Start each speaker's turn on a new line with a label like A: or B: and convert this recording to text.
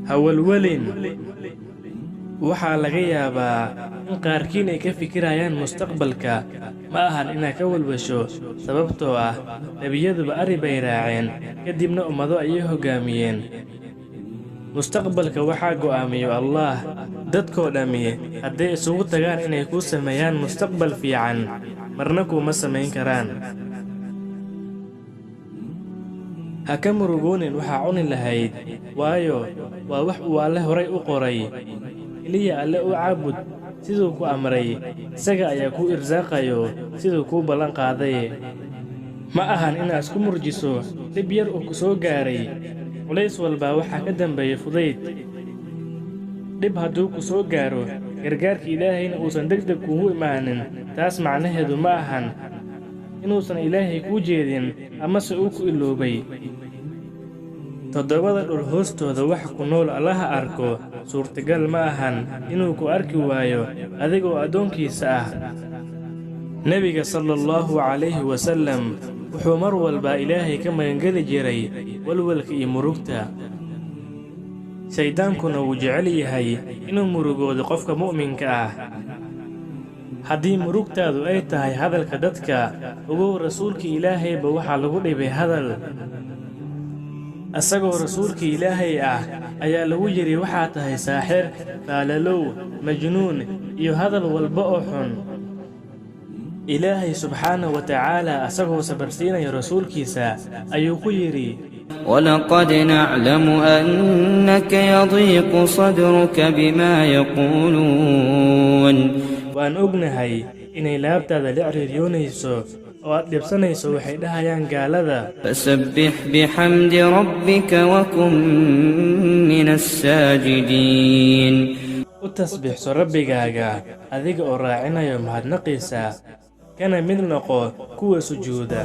A: Ha walwalin. Waxaa laga yaabaa in qaarkiin ay ka fikirayaan mustaqbalka. Ma ahan inaad ka walwasho, sababtoo ah nebiyaduba ari bay raaceen, kadibna ummado ayay hoggaamiyeen. Mustaqbalka waxaa go'aamiyo Allaah. Dadkoo dhammi hadday isugu tagaan inay kuu sameeyaan mustaqbal fiican, marna kuuma samayn karaan. Ha ka murugoonin waxaa cuni lahayd, waayo waa wax uu Alle horay u qoray. Keliya Alle u caabud siduu ku amray, isaga ayaa kuu irsaaqayo siduu kuu ballan qaaday. Ma ahan inaad isku murjiso dhib yar oo ku soo gaaray. Culays walbaa waxaa ka dambeeya fudayd. Dhib hadduu ku soo gaaro, gargaarka Ilaahayna uusan degdeg kuugu imaanin, taas macnaheedu ma ahan inuusan Ilaahay kuu jeedin amase uu ku iloobay. Toddobada dhul hoostooda wax ku nool Allaha arko, suurtagal ma ahan inuu ku arki waayo adigoo addoonkiisa ah. Nebiga sala allahu calayhi wasallam wuxuu mar walba Ilaahay ka magangeli jiray walwalka iyo murugta. Shayddaankuna wuu jecel yahay inuu murugoodo qofka mu'minka ah. Haddii murugtaadu ay tahay hadalka dadka, ogow rasuulka Ilaahayba waxaa lagu dhibay hadal. Isagoo rasuulka Ilaahay ah ayaa lagu yidhi waxaa tahay saaxir, faalalow, majnuun iyo hadal walba oo xun. Ilaahay subxaanahu wa tacaala asagoo sabarsiinaya rasuulkiisa ayuu ku yidhi:
B: ولقد نعلم أنك يضيق صدرك بما يقولون.
A: Waan ognahay inay laabtaada la ciriiriyoonayso oo aad dhibsanayso waxay dhahayaan gaalada.
B: فسبح بحمد ربك وكن من الساجدين.
A: U tasbiixso Rabbigaaga adiga oo raacinayo mahadnaqiisa, kana mid noqo kuwa sujuuda.